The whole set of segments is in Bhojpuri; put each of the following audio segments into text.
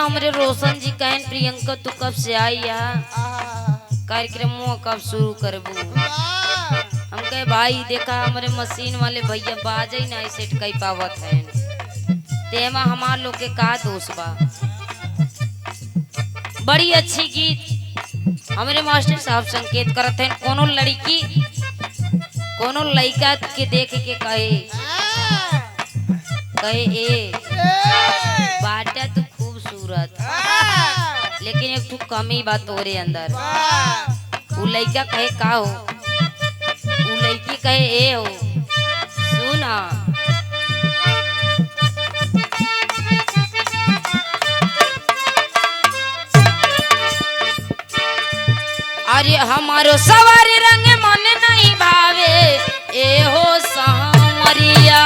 हमरे रोशन जी कहन, प्रियंका तू कब से आई यहाँ, कार्यक्रम कब शुरू करबू? हम कहे भाई देखा हमारे मशीन वाले भैया बाजे ही नहीं सेट कई पावत है, तेमा हमार लोग के का दोष बा। बड़ी अच्छी गीत हमारे मास्टर साहब संकेत करत हैं, कोनो लड़की कोनो लड़का के देख के कहे कहे ए बाटा तू खूबसूरत, लेकिन एक ठू कमी बा तोरे अंदर। उ लड़का कहे का हो, उ लड़की कहे ए हो सुना। अरे हमारो सवारी रंग मन नहीं भावे ए हो सांवरिया,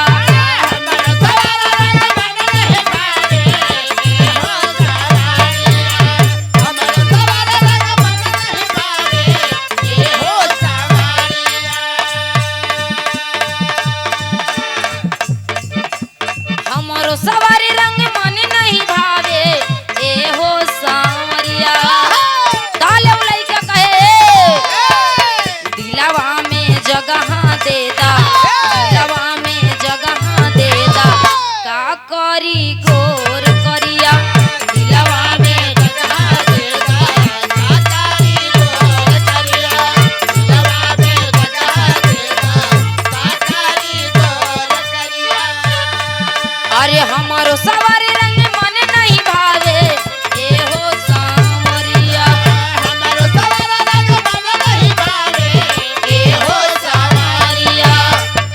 हमारो सवारी रंग मन नहीं भावे ए हो सांवरिया। ताले उ लइका कहे दिलवा में जगह देदा, दिलवा में जगह देदा, का करी गोर करिया, दिलवा में जगह देदा, का करी गोर करिया, दिलवा में जगह देदा, का करी गोर करिया। अरे हमारो सवारी रंग मन नहीं भावे ए हो सांवरिया, हमारो सवारी रंग मन नहीं भावे ए हो सांवरिया,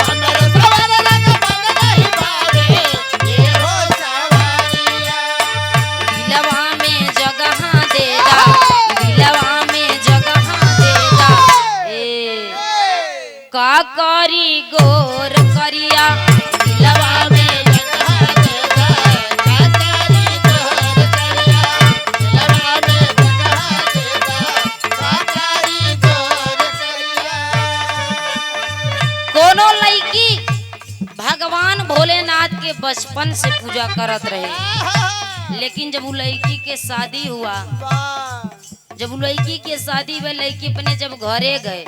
हमारो सवारी रंग मन नहीं भावे ए हो सांवरिया। दिलवा में जगह देदा, दिलवा में जगह देदा, ए का करी गोर करिया, दिलवा में जगह देदा, का करी गोर करिया, दिलवा में जगह देदा, का करी गोर करिया। कोनो लड़की भगवान भोलेनाथ के बचपन से पूजा करत रहे, लेकिन जब वो लड़की के शादी हुआ, जब वो लड़की के शादी हुए, लड़की अपने जब घरे गए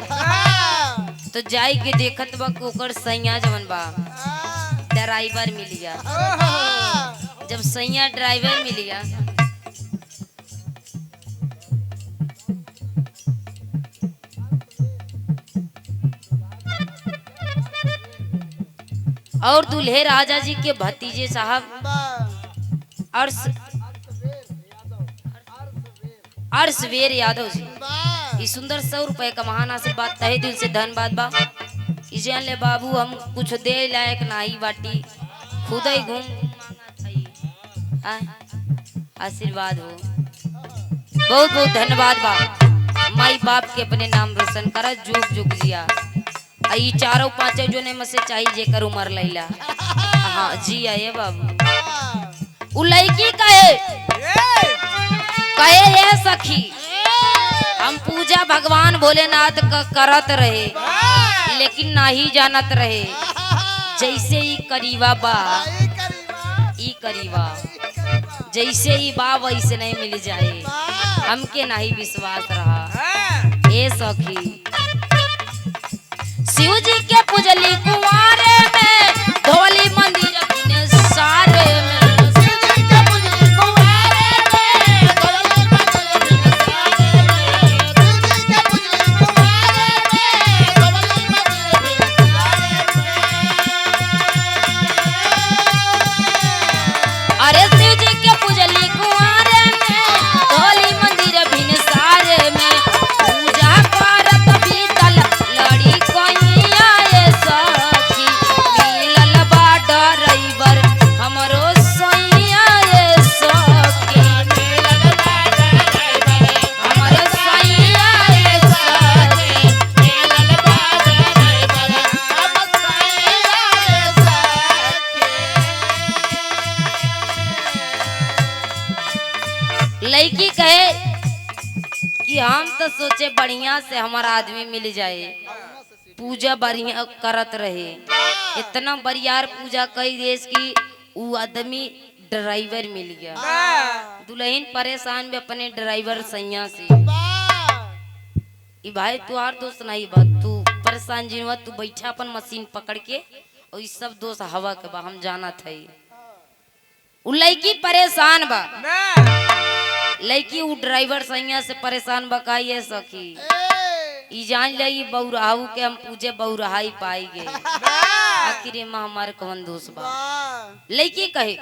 तो जाई के देखत बा ओकर सैया जवन बा ड्राइवर मिल गया। जब सैया ड्राइवर मिल गया, और दूल्हे राजा जी के भतीजे साहब अर्शवेर यादव जी, ये सुंदर 100 रुपए का महान आशीर्वाद तहे दिल से धन्यवाद बा। इसे ले बाबू हम कुछ दे लायक नाही बाटी, खुद ही घूम घूम मांगा थई। आशीर्वाद हो, बहुत बहुत धन्यवाद बा। माई बाप के अपने नाम रोशन कर, जुग जुग जिया। ई चारों पांचों जो ने मसे चाहिए जेकर उमर लैला। हाँ जी आए बाबू। उ लड़की कहे कहे ये सखी हम पूजा भगवान भोलेनाथ का करत रहे, लेकिन नाही जानत रहे। जैसे ही करीवा बा, ई करीवा जैसे ही बा वैसे नहीं मिल जाए, हमके नहीं विश्वास रहा। ए सखी शिव जी के पुजली कुंवारे में, धोली मंदिर अपने सारे में। शिव जी के पुजली कुंवारे में, धोली मंदिर अपने सारे में। शिव जी के पुजली कुंवारे में, धोली मंदिर अपने सारे में। अरे शिव जी के पुजली कुंवारे में, धोली मंदिर बिन सारे में। पूजा करत बीतल लड़ी कोइया ए सखी, मिलल बा ड्राइवर हमरो सैया ए सखी, मिलल बा ड्राइवर हमरो सैया ए सखी, मिलल बा ड्राइवर हमरो सैया ए सखी। लड़की कहे कि हम तो सोचे बढ़िया से हमारा आदमी मिल जाए, पूजा बढ़िया करत रहे, इतना बरियार पूजा कई देश की उ आदमी ड्राइवर मिल गया। दुल्हन परेशान भी अपने ड्राइवर सैया से। ई भाई तुहार दोस्त नहीं बा, तू परेशान जिनवा, तू बैठा अपन मशीन पकड़ के और ई सब दोस्त हवा के बा, हम जानत है। उ लड़की परेशान बा, लड़की उ ड्राइवर सैया से परेशान बा। का सखी ई जान ले ई बौराहू के हम पूजे बौराहाई पाई गए, आखिर एमा हमारे कौन दोष बा। लड़की कहे